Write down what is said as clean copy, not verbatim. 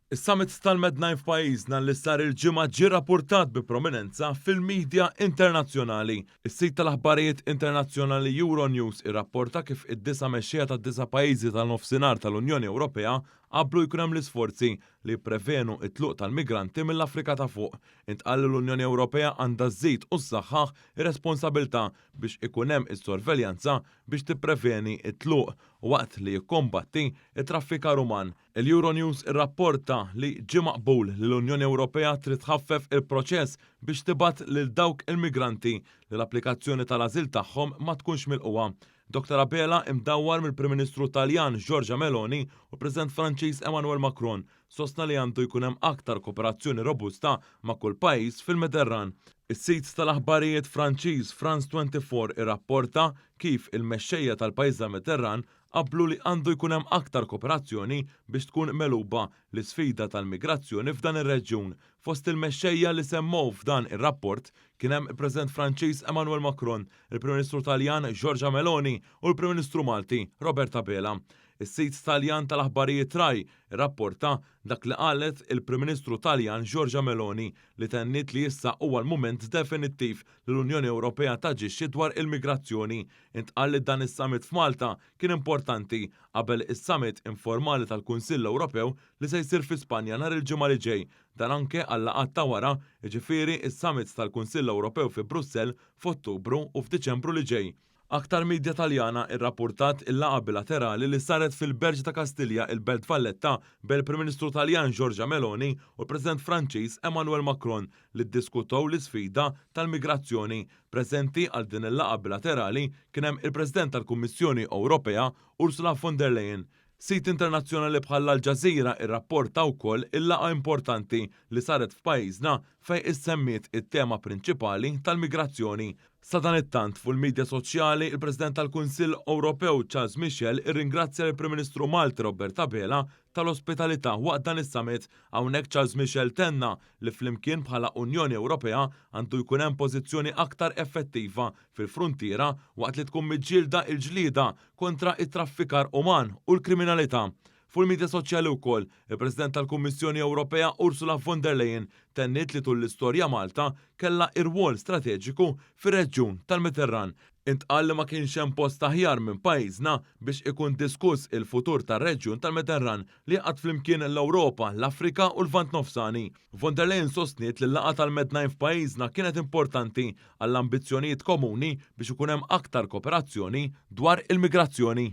Is-Summit tal-Med-9 f'pajjiżna li sar il-Ġimgħa ġie rappurtat bi prominenza fil-midja internazzjonali. Is-sit tal-aħbarijiet internazzjonali Euronews irrapporta kif id-disa' mexxejja tad-disa' pajjiżi tal-Nofsinhar tal-Unjoni Ewropea qablu jkun hemm l-isforzi li jipprevenu t-tluq tal-migranti mill-Afrika ta' Fuq. Intqal li l-Unjoni Ewropea għandha żżid u ssaħħaħ ir-responsabilità biex ikun hemm is-sorveljanza biex tippreveni t-tluq waqt li jikkombatti t-traffikar uman. Il-Euronews irrapporta li ġie maqbul li l-Unjoni Ewropea trid tħaffef il-proċess biex tibgħat lil dawk il-migranti li l-applikazzjoni tal-ażil tagħhom ma tkunx milqugħa. Dottor Abela, imdawwar mill-Prim Ministru Taljan Giorgia Meloni u l-President Franċiż Emmanuel Macron, sostna li għandu jkun hemm aktar kooperazzjoni robusta ma' kull pajjiż fil-Mediterran. Is-sit tal-aħbarijiet Franċiż France 24 irrapporta kif il-mexxejja tal-pajjiżi tal-Mediterran qablu li għandu jkun hemm aktar kooperazzjoni biex tkun megħluba l-isfida tal-migrazzjoni f'dan ir-reġjun. Fost il-mexxejja li semmew f'dan ir-rapport kien hemm il-President Franċiż Emmanuel Macron, il-Prim Ministru Taljan Giorgia Meloni u l-Prim Ministru Malti Robert Abela. Is-sit Taljan tal-aħbarijiet Rai rrapporta dak li qalet il-Prim Ministru Taljan Giorgia Meloni li tenniet li issa huwa l-mument definittiv li l-Unjoni Ewropea taġixxi dwar il-migrazzjoni. Intqal li dan is-summit f'Malta kien importanti qabel is-summit informali tal-Kunsill Ewropew li se jsir fi Spanja nhar il-Ġimgħa li ġej. Dan anke għal-laqgħat ta' wara, jiġifieri s-summits tal-Kunsill Ewropew fi Brussell f'Ottubru u f'Diċembru li ġej. Aktar midja Taljana rrappurtat il-laqgħa bilaterali li saret fil-Berġ ta' Kastilja il-Belt Valletta bejn il-Prim Ministru Taljan Giorgia Meloni u l-President Franċiż Emmanuel Macron li ddiskutew l-isfida tal-migrazzjoni. Preżenti għal din il-laqgħa bilaterali kien hemm il-President tal-Kummissjoni Ewropea Ursula von der Leyen. Sit internazzjonali bħal Al Jazeera irrapporta wkoll il-laqgħa importanti li saret f'pajjiżna fejn issemmiet it-tema prinċipali tal-migrazzjoni. Sadanittant, fuq il-midja soċjali, il-President tal-Kunsill Ewropew Charles Michel irringrazzja lill-Prim Ministru Malti Robert Abela tal-ospitalità waqt dan is-summit. Hawnhekk Charles Michel tenna li flimkien bħala Unjoni Ewropea għandu jkun hemm pożizzjoni aktar effettiva fil-fruntiera waqt li tkun miġġielda l-ġlieda kontra t-traffikar uman u l-kriminalità. Fuq il-midja soċjali wkoll, il-President tal-Kummissjoni Ewropea Ursula von der Leyen tenniet li tul l-istorja Malta kellha irwol strateġiku fir-reġjun tal-Mediterran. Intqal li ma kienx hemm post aħjar minn pajjiżna biex ikun diskuss il-futur tar-reġjun tal-Mediterran li jgħaqqad flimkien l-Ewropa, l-Afrika u l-Lvant Nofsani. Von der Leyen sostniet li l-laqgħa tal-Med-9 f'pajjiżna kienet importanti għall-ambizzjonijiet komuni biex ikun hemm aktar kooperazzjoni dwar il-migrazzjoni.